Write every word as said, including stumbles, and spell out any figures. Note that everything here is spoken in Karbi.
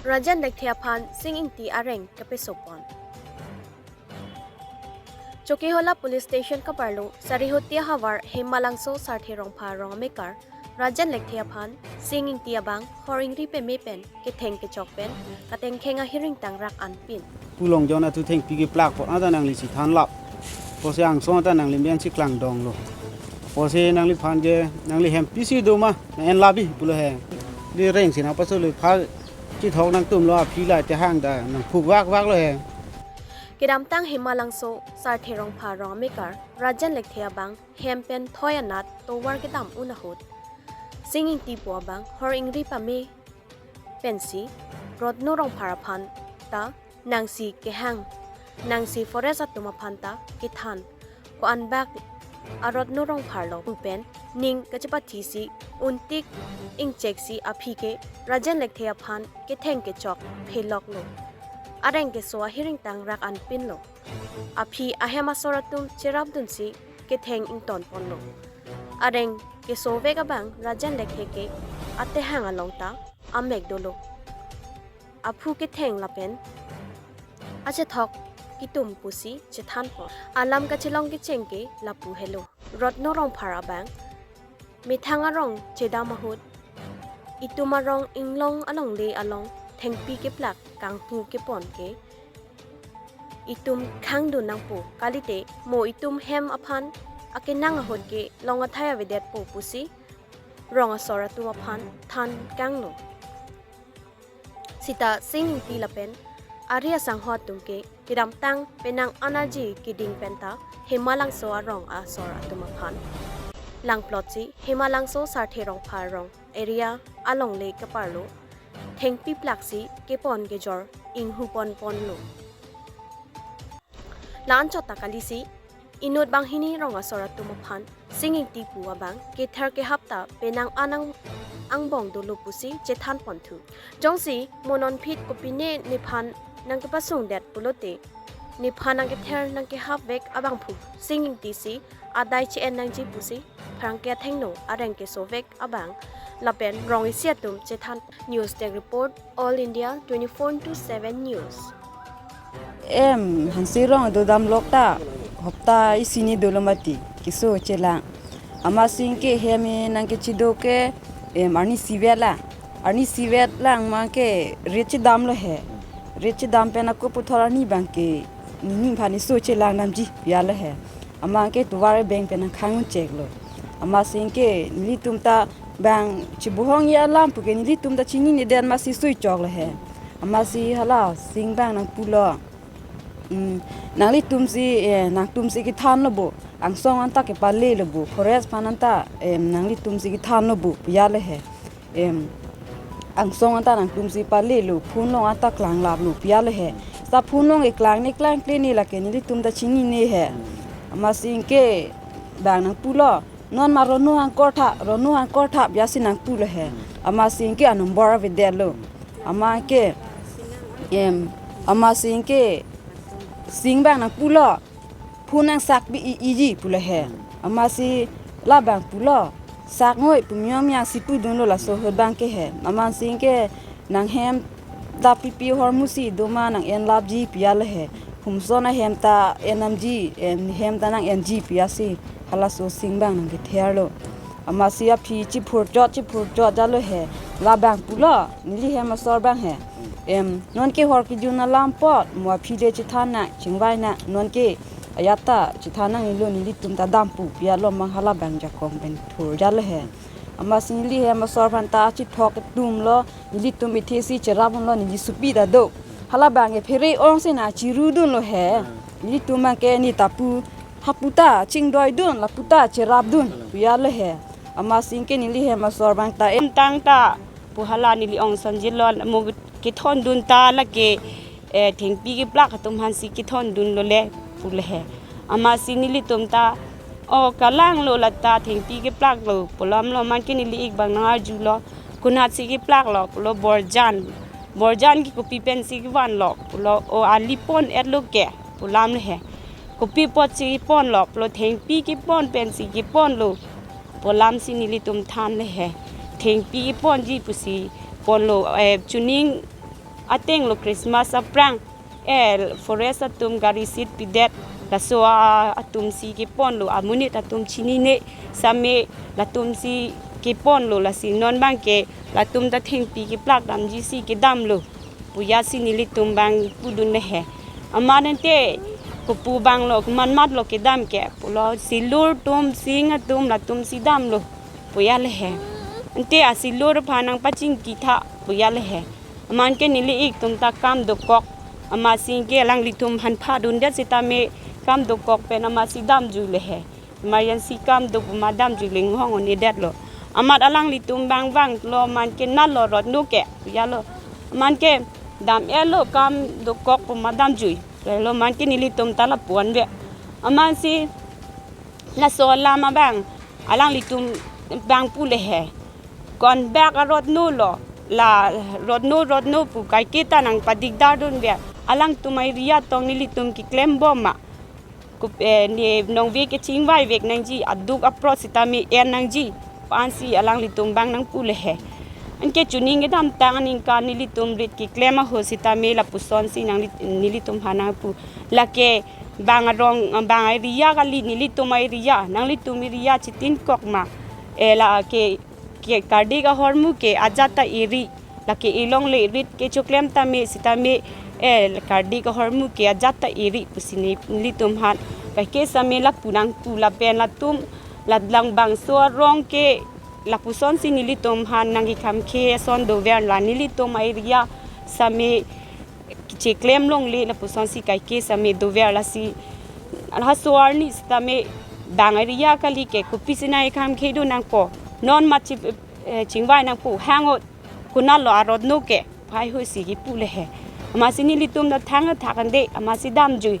Rajen Lekthe aphan Sing Ingti areng kepesopon. Chokihola Police Station kaparlo Sarihuti ahavar Hemalangso Sarthe Rongphar arong amekar Rajen Lekthe aphan Sing Ingti abang hor ingri peme pen ketheng kechok pen katengkheng ahiring tangrak anpin. Pulongjon atu thengpi keplak apot ata nangli si thanlap. Pusi angsong ata nangli men si klangdong lo. Pusi nangliphan ke nangli hem pisi do ma, nang-en labi pulo he. Di reng si nangpaso lo pha chithok nangtum lo aphi la tehang ta nangphuk vak vak lo he. Kedamtang Hemalangso Sarthe Rongphar arong amekar Rajen Lekthe abang hem pen thoi anat tovar kedam un ahut Sing Ingti pu abang hor ingri pame pensi Rotno Rongphar aphan ta nangsi kehang, nangsi forest atum aphan ta kethan, ko-an bak a Rotno Rongphar lo pu pen ning kachepathi si untik ingchek si aphi ke Rajen Lekthe aphan ketheng kechok phelok lo. Areng keso ahiring tangrak anpin lo. Aphi ahem asor atum cherapdun si ketheng ington pon lo. Areng keso vek abang Rajen Lekthe ke atehang along ta amek dolo. Aphu ketheng lapen achethok kitum pusi chethan pon. Alam kachelong kecheng ke lapu helo. Rotno Rongphar abang methang arong chedam ahut itum arong inglong alongle along thengpi keplak kanghu kepon ke itum khangdun nangpo, kalite mo itum hem aphan akenang ahut ke long athai avedetpo pusi rong asor atum aphan than kangno. Sita Sing Ingti lapen ari asangho atum ke kedamtang penang anaji keding penta Hemalangso arong asor atum aphan langplot si Hemalangso Sarthe Rongphar arong area alongle kaparlo thengpi plak si kepon kejor inghu pon ponlo. La-anchot ta kali si inut banghini rong asor atum aphan Sing Ingti pu abang kether kehap ta penang anang angbong dolo pusi chethan ponthu. Jongsi mo non phit kopine nephan nangkepasungdet pulote nephan nangkether nangkehap vek abangphu Sing Ingti si adai che-en nangji pusi pherangke athengno areng keso vek abang lapen rong isi atum chethan. News Desk Report, All India twenty-four into seven News. Em, Hanse rong dodam lok ta hopta isi ni dolo mati keso chelang. Amatsi ke hem nangkechido ke, em, arni isivet lang. Arni isivet lang ma ke ret chedam lo he. Ret chedam pen ako puthot arni abang ke nening aphan keso chelang damji pi-a lo he. Amat ke tovar beng pen nangkhang un chek lo. Amatsi ke nelitum ta bang chibohong ya alam pu ke nelitum ta chinine det amatsi sui chok lo he. Amatsi hala Sing abang nangpulo. Hmm, nanglitum si, eh, nangtum si kethan lo bo. Angsong anta kepale lo bo. Forest aphan anta, em, nanglitum si kethan lo bo pi-a lo he. Em, angsong anta nangtum si pale lo, phone along anta klanglap lo pi-a lo he. Sa phone along keklang ne klangple ne lake nelitum ta chinine he. Amatsi ke bang nangpulo, non ma Rotno angkor tha, Rotno angkor tha pi-a si nangpulo he. Amatsi ke anumber avedet lo. Amat ke, em, amatsi ke Sing abang nangpulo, phone nangsak pi i-iji pulo he. Amatsi labang pulo, sak ngoi pu miyong miyang si pudun lo laso ahut abang ke he. Amatsi ke nanghem ta pipi hor musi do ma nang-en lapji pi-a lo he. Humson ahem ta en namji, em, hem ta nang-enji pi-a si halaso Sing abang nangkether lo. Amatsi aphi chiphurchot chiphurchot ja lo he. Labang pulo, neli hem asor abang he. Em, non ke hor kejun alam apot, mo aphi le chethan nang, chingvai nang, non ke ajat ta chethan nangji lo, nelitum ta dampo pi-a lo, mang hala abang jakong pen thur ja lo he. Amatsi neli hem asor aphan ta chithok ketum lo, nelitum ithe si cherap un lo, neli sopi ta do. Hala abang ke phere ong si nang chirudun lo he. Nelitum abang ke ne ta pu, hapu ta chingdoidun, lapu ta cherapdun pi-a lo he. Amatsi ke neli hem asor abang ta em tang ta pu hala neli ongson ji lo, mo kethondun ta lake, eh, thengpi keplak atum aphan si kethondun lo le pulo he. Amatsi nelitum ta, o kalang lo lata thengpi keplak lo pu alam lo, amat ke neli ik abang nang-arju lo, konat si keplak lo pulo, Borjan. Borjan ke kopi pen si kevan lo pulo, o ali pon et lo ke pu alam lo he. Kopi apot si kepon lo pulo, thengpi kepon pen si kepon lo pu alam si nelitum than lo he. Thengpi keponji pusi pon lo, eh, chuning Ateng lo Christmas aphrang, eh, forest atum gari seat pidet, laso a-, atum si keponlo, amonit atum chinine sitame latum si keponlo, lasi non abang ke latum ta thengpi keplak damji si kedamlo pu ya si nelitum abang pudun le he. Amat ante kopu abang lo, komat mat lo kedam ke pulo, silur atum, sing atum, latum si damlo pu ya le he. Ante asilur aphan nangpachingki tha pu ya le he. Amat ke neli ik atum ta kam dokok, amat si ke alanglitum aphan phadundet sitame kam dokok pen amat si damjui le he. Emergency kam do pu amat damjui le, inghong un-edetlo. Amat alanglitum abang vanglo, amat ke nalo rotno ke pu ya lo. Amat ke dam-etlo, kam dokok pu amat damjui lo, amat ke nelitum ta lapu-an ve. Amat si laso alam abang alanglitum abang pu le he. Konbak arotno lo, la rotno rotno pu kaike ta nangpadikdar dun ve. Alangtum a-area tong nelitum keklem bom ma, kup, eh, ne nongve kechingvai vek nangji, aduk apro sitame en nangji pu ansi alanglitum abang nangpu le he. Anke chuning kedamtang aningkan nelitum rit keklem ahut sitame lapuson si nangli-, nelitum aphan nangpu. Lake bang arong, bang area kali, nelitum area, nanglitum area chitinkok ma. Eh, lake, ke kardik ahormu ke ajat ta eri, lake ilongle rit kechoklem tame sitame, eh, kardik ahormu ke ajat ta eri pusi ne nelitum aphan kaike sitame lapu nangpu lapen latum la langbangso arong ke lapuson si nelitum aphan nangkekhamkhe ason dover, la nelitum a-area sitame cheklem longle lapuson si kaike sitame dover, lasi laso arni sitame bang area kali ke kopi si nangkekhamkhe dun nangpo, non amat chi-, eh, chingvai nangpo, hangot konatlo arotno ke, phai hui si kipu le he. Amat si nelitum ta thang thak ande, amat si damjui.